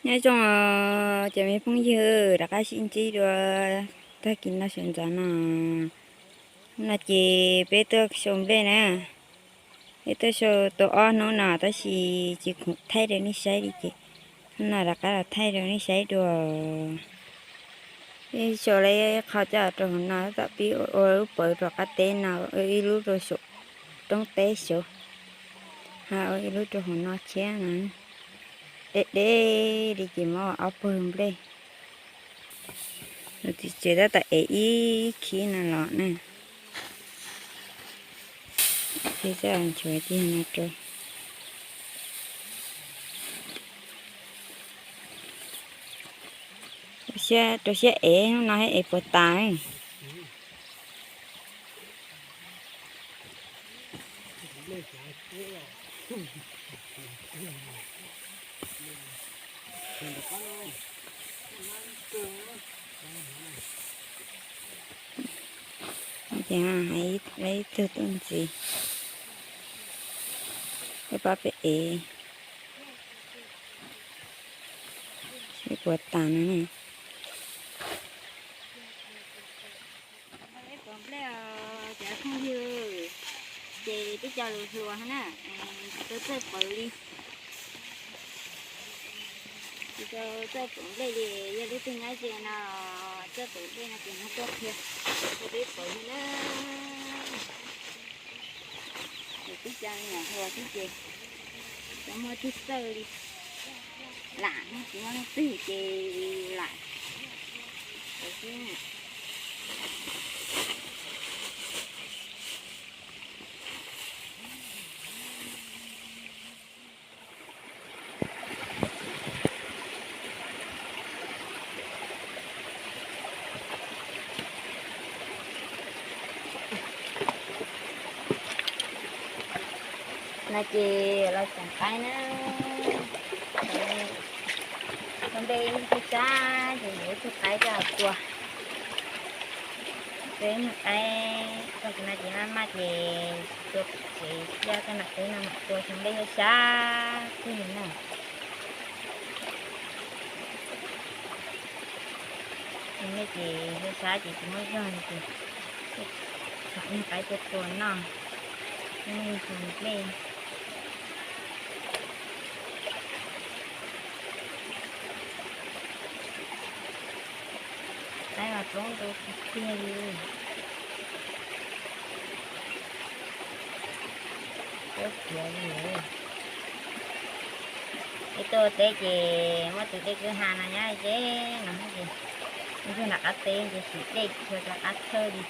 Nyob zoo os cov me phooj ywg, rov qab sib ntsib dua tag kis no sawv ntxov no. Hnub no ces peb tuaj xyaw nplej na. Peb tuaj xyaw tau ob hnub no tab sis tsis khoom thaij rau nej saib li ces hnub no rov qab los thaij rau nej saib dua. Peb xyaw lawm ib qho coj rau hauv no, tom pib ua lub pawv rau qab teb no, ib lub rau saum roob teb xyaw, ho ua ib lub rau hauv no thiab no. Deb deb li ces muab ob pawg nplej. Txiv tsev tab tom ev ib khib no los na. Ces nchuav tig no rau. Rau siab ev, hnub no ev puas tas. Ces ib tug tuaj ntxiv, peb pab peb ev, seb puas tas no na. Peb pawv nplej os cov phooj ywg, ces peb cov lus hluas na, tsis tau txawj pawv li. Tsis tau txawj pawv nplej li, yog leej twg nyob ze no txawj pawv nplej no ces ho tuaj qhia rau peb pawv thiab na. Ces peb cov me nyuam hluas xwb ces tsis muaj leej twg txawj li, lam tsis muaj leej twg ces lam pawv xwb. No ces los tseem qaib na. Ua nplej ib tug sab ces yuav ib tug qaib coj tua. Tua ib tug qaib, tag kis no ces maj maj ces tua tsev thiab, tag nam teb no mam tua xyoo nplej sab sab xwb na. Xyoo nplej ces sab sab ces tsis muaj zog ces txhom ib tug qaib tua tua noj, ib xyoo nplej. Qaib mas poob rau tiag tiag li. Poob tiag li. Peb tuaj teb ces muab tus dej kwj ha no nyob ze no ces, ib tug nram qab teb ces siv dej tsis tshua rov qab thawj li.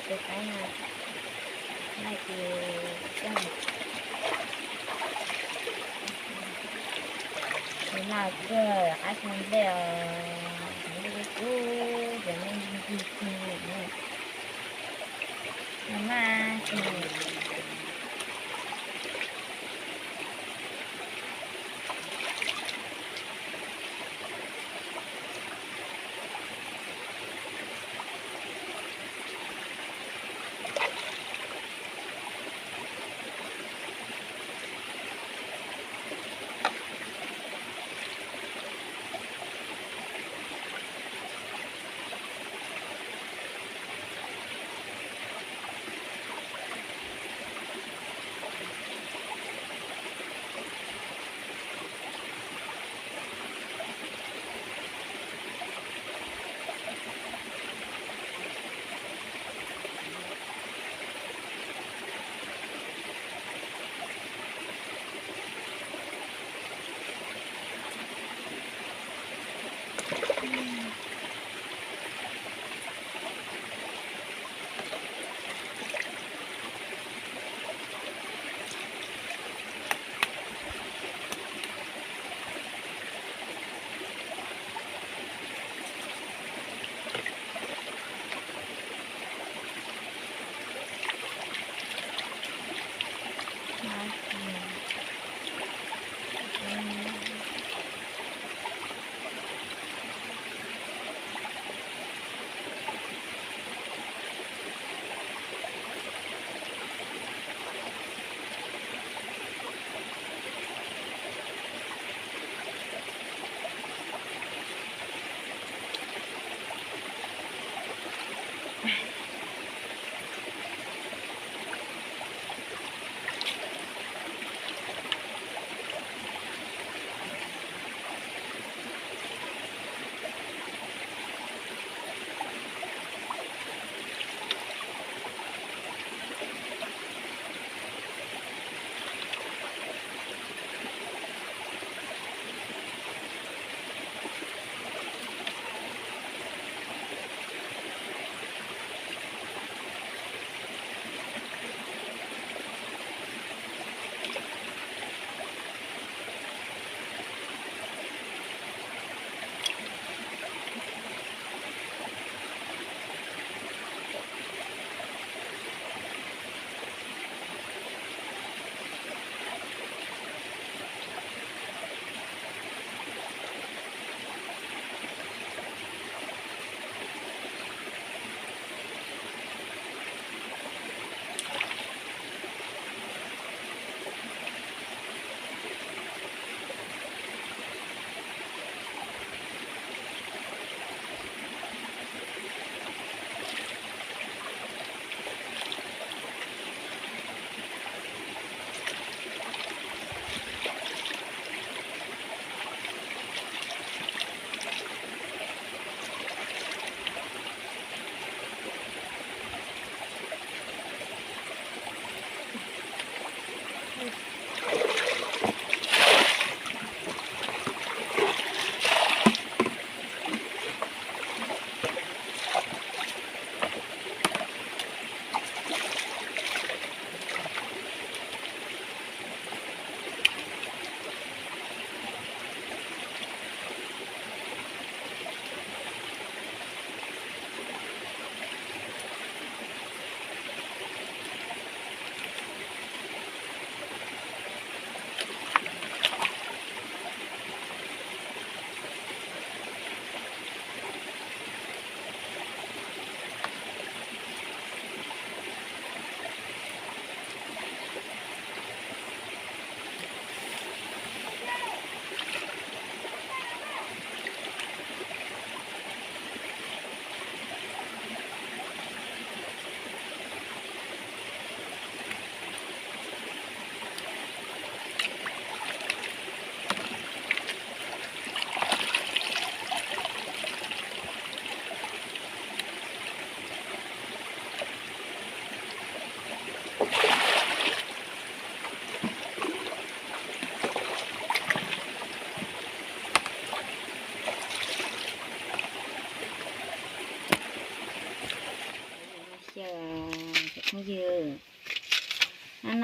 Tus qaib no, no ces coj, nws no kawg qab xyoo nplej os, nplej kub kub, cov me ntsis ntsis txwg li no, nws maj txwg.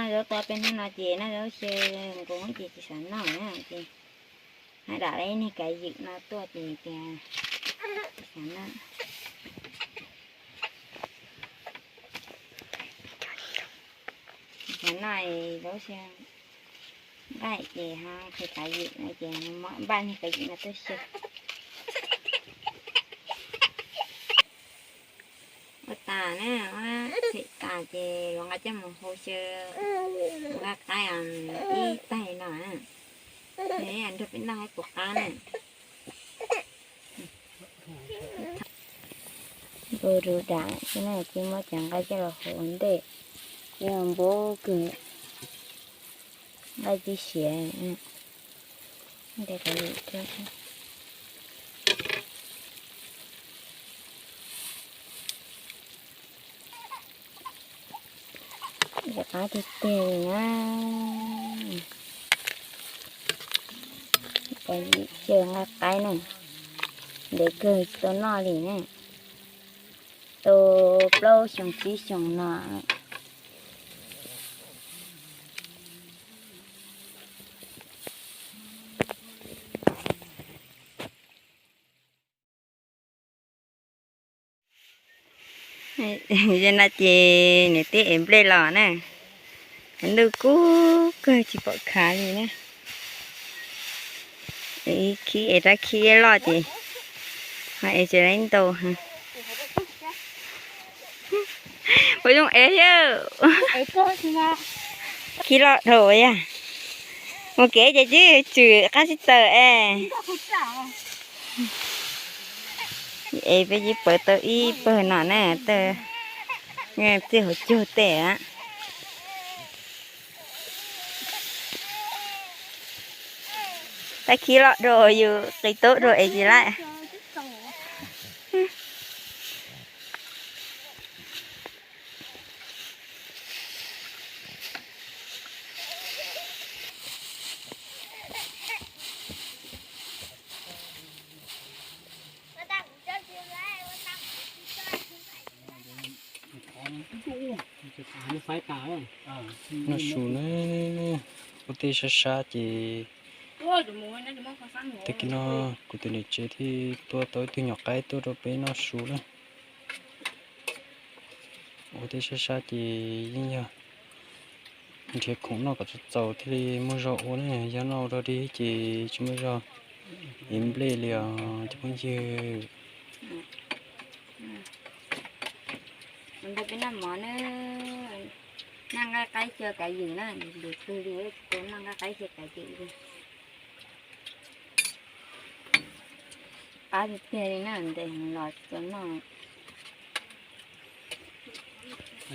Noj zaub tau peb hnub no ces noj zaub xyaw nkaus ces tsis xav noj na ces hais dam li niag kav ywm no tuaj ces tias tsis xav noj. Tsis xav noj zaub xyaw nqaij ces ho qhia kav ywm no ces npaj niag kav ywm no tuaj xyaw. Ua tas na, ua txhim tas ces luag nqa coj mus hu xyaw nqaij qaib ib taig no na, nrog peb noj haib puas qab na. Npau rau dam xwb na, ces muab cov nqaij coj los hu ua ntej, ces npau kawg, nqaij tib siav. Qab tiag tiag li na. Xyaw nqaij qaib na, ntev kawg tsis tau noj li na, tau plaub xyoo tsib xyoo no. Yog no ces niam tij ev nplej los na, ntuj kub kawg tsis pom khav li na. Khib ev rab khib loj ces ho ev tsis laib ntau. Ua zoo ev thiab. Khib loj dhau yog mus kev ces twb tsum qab sib taws es. Es peb yeej pawv tau ib pawg no na, txij hauv caug tej. Tab khib loj dhau yus qis tub dhau es tsis laib. Noj su na, ua tej sab sab ces tag kis no kuv tus niam tsev thiaj tua tau ib tug nyuam qaib tuaj rau peb noj su na. Ua tej sab sab ces yeej yog nrhiav khoom noj kom txaus txaus thiaj li muaj zog ua na, yog noj ua dog dig ces tsis muaj zog ev nplej li os cov phooj ywg. Noj mov na, noj nqaij qaib xyaw kav ywm na, lwm tus li tsis tau noj nqaij qaib xyaw kav ywm li. Qab tiag tiag li na, ntev heev los tsis tau noj.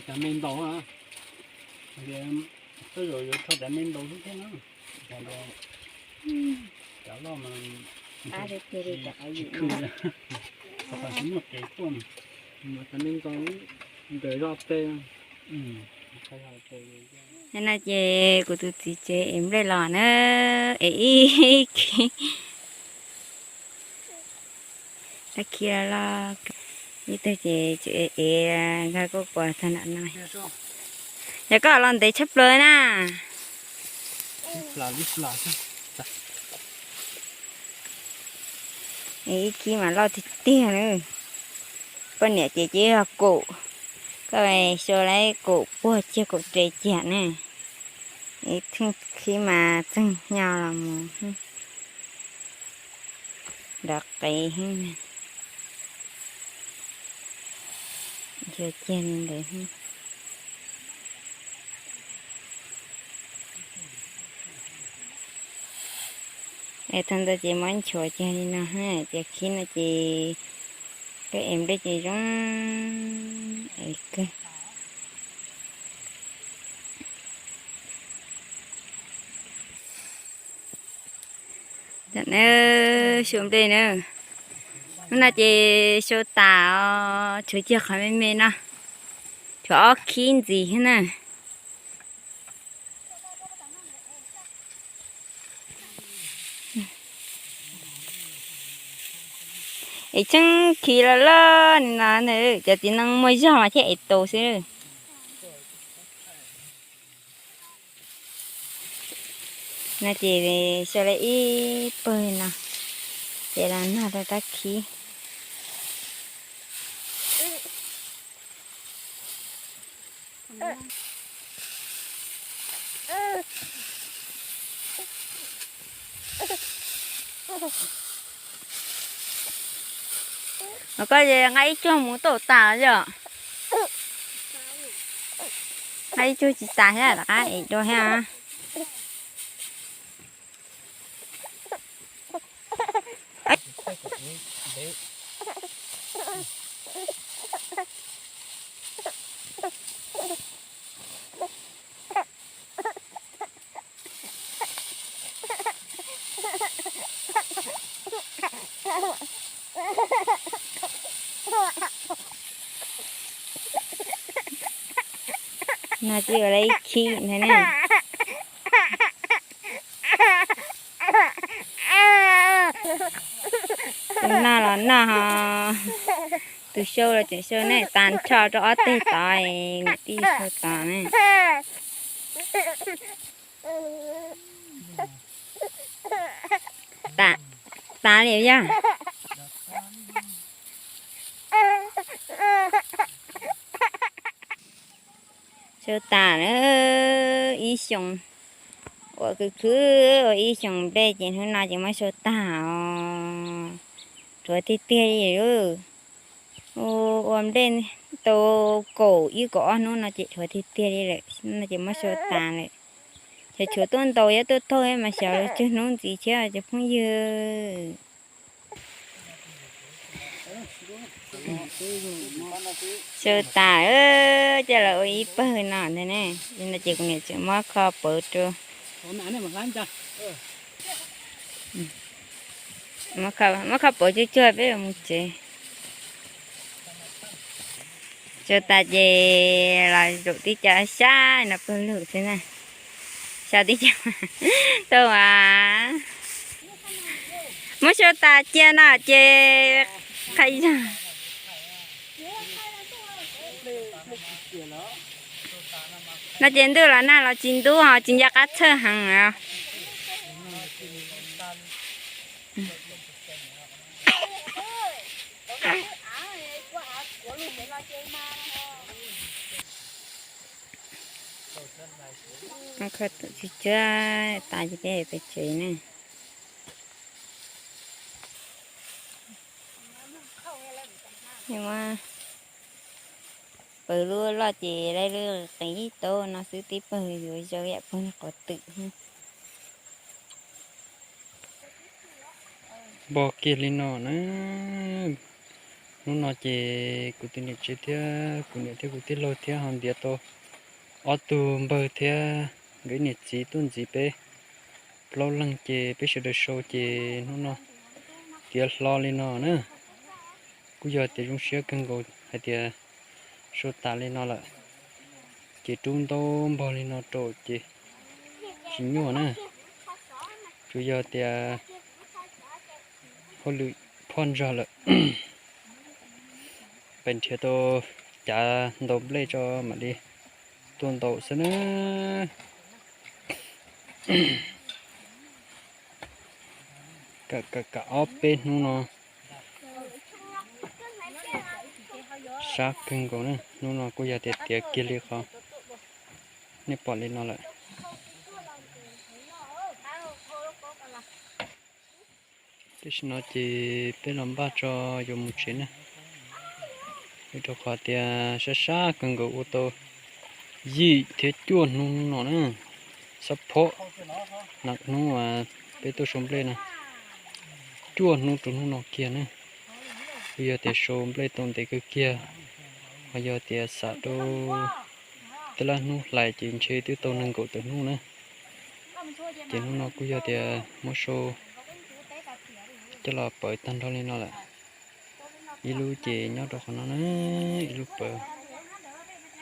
Cov me ntaus, tej zaum yuav rho cov me ntaus xwb thiab na. Cov loj mas tsis khw, tsis muaj kev tuaj. Cov me ntaus ntawm zoj tej. No ces kuv tus txiv tsev ev nplej los na, ev ib khib, ib khib loj, ib tug ces tseem ev nkag kuj puas tag nram no. Yog koj los ntev tshaj plaws na. Ib khib mas loj tiag tiag na. Poj niam ces cia li yog kaum, koj xyaw lawm kaum puag ciag kaum rau ciag na. Ib khib mas txeeg hnyo los mus nrov qev heev. Xyaw ciag li ntawd. Es thaum ntawd ces muab nchuav ciag li no, ces khib no ces koj ev nplej ces zoo es kawg. Tam na, xyaw nplej na, hnub no ces xyaw tas os, tshuav kiag qhov me me no, tshuav ob khib ntxiv na. Es tseeb khib loj loj li no, cov txiv neej muaj zog mas thiaj ev tau xwb. No ces xyaw lawm ib pawg no, ces los nag rau tab khib. Koj nqa ib cuag mus tau tas yom? Nqa ib cuag tsis tas thiab, rov qab ev dua thiab. No ces ua li ib khib ntag ne. Tus noj los noj ho, tus xyaw los tseem xyaw ne, tas nrho rau ob teg tod, niam tij xyaw tas ne. Tas li yog. Xyaw tas na, ib xyoos, ua khwv khwv ua ib xyoos nplej ces hnub no ces muab xyaw tas os. Rhuav tiag tiag li. Ua nplej tau kaum ib kaum ob hnub no ces rhuav tiag tiag li lawm, no ces muab xyaw tas lawm. Xyov tshuav tuaj ntaus yuav tuaj taug mas xyov tsawg hnub ntxiv thiab cov phooj ywg. Xyaw tas, coj los ua ib pawg no ntag ne. No ces kuv niam tseem muab kho pauv rau, muab kho pauv tsuag tsuag peb mus tsev. Xyaw tas ces los zaum tib co sab no pawg lug xwb na. Sab tib co tau as. Muab xyaw tas cia no ces qhia yog. No ces ntuj los nag los tsis ntub ho tsis nco qab txhawj heev os. Kho tau tsis tsuag tas ces peb pem tsev ne. Pawg lub loj ces laib lub qev ib tau no xwb, tib pawg yuav zaw yam pawg qhov twm. Npog kiag li no na. Hnub no ces kuv tus niam tsev thiab kuv niam thiab kuv tij laug thiab ho ntiav tau ob tug npawg thiab nkawd niam txiv tuaj ntxiv peb plaub leeg ces peb sawv daws sau ces hnub no tiav hlo li no na. Kuj yog tias zoo siab kawg nkaus hais tias sau tas li no lawm, ces rub ntaub npog li no rau ces tsis nyuaj na. Tsuas yog tias hauj lwm phoj ntsog lawm, pes nrhiav tau cav ntaus nplej tso mam li tuaj ntaus xwb na. Kam kam ob peb hnub no sab kawg nkaus na. Hnub no kuj yog tias tiav kiag li qhov nej pom li no lawm. Tam sim no ces peb los npaj tso yuav mus tsev na, vim rau qhov tias sab sab kawg nkaus ua tau yim thiab cuaj hnub no na. Xab phob na, hnub uas peb tuaj sau nplej na, cuaj hnub rau hnub no kiag na. Kuj yog tias sau nplej tau ntev kawg kiag, ho yog tias xam rau tej lab hnub hlais ces ntshe twb tau nees nkaum tawm hnub na. Ces hnub no kuj yog tias muab sau coj los pawv tag nrho li no lawm. Ib lub ces nyob rau qhov no na, ib lub pawv,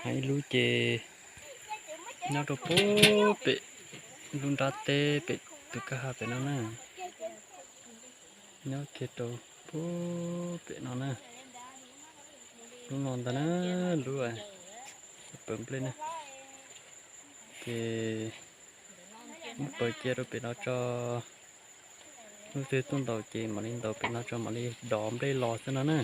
ho ib lub ces nyob rau pem lub nrab teb pem tus kwj ha pem no na. Nyob kiag rau pem no na. Lub no ntag na, lub pawv nplej na. Ces Muab paws cia rau pem no tso, leej twg tuaj ntaus ces mam li ntaus pem no tso mam li dov nplej los xwb no na.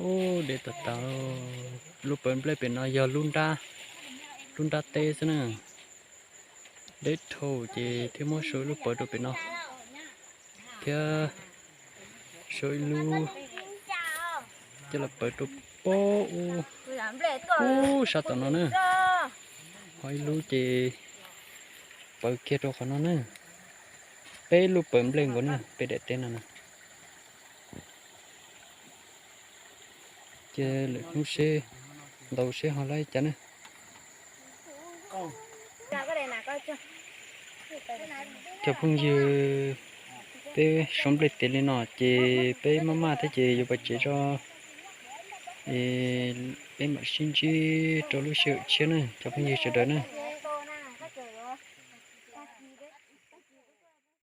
Ub, dev tas tas. Lub paws nplej pem no yog lub nrab, lub nrab teb xwb na. Deb dhau ces thiaj muab sau ib lub paws rau pem no thiab sau ib lub coj los paws rau pob ub, ub sab tom no na. Ho ib lub ces paws kiag rau qhov no na. Peb lub paws nplej nkaus na, peb daim teb no na. Ces lwm hnub seb ntaus seb ho lab li cas na. Cov phooj ywg, peb sau nplej tes li no ces peb maj maj thiab ces yuav pais tsev tso, es peb mam sib ntsib rau lub sij hawm tshiab na cov phooj ywg sawv daws na.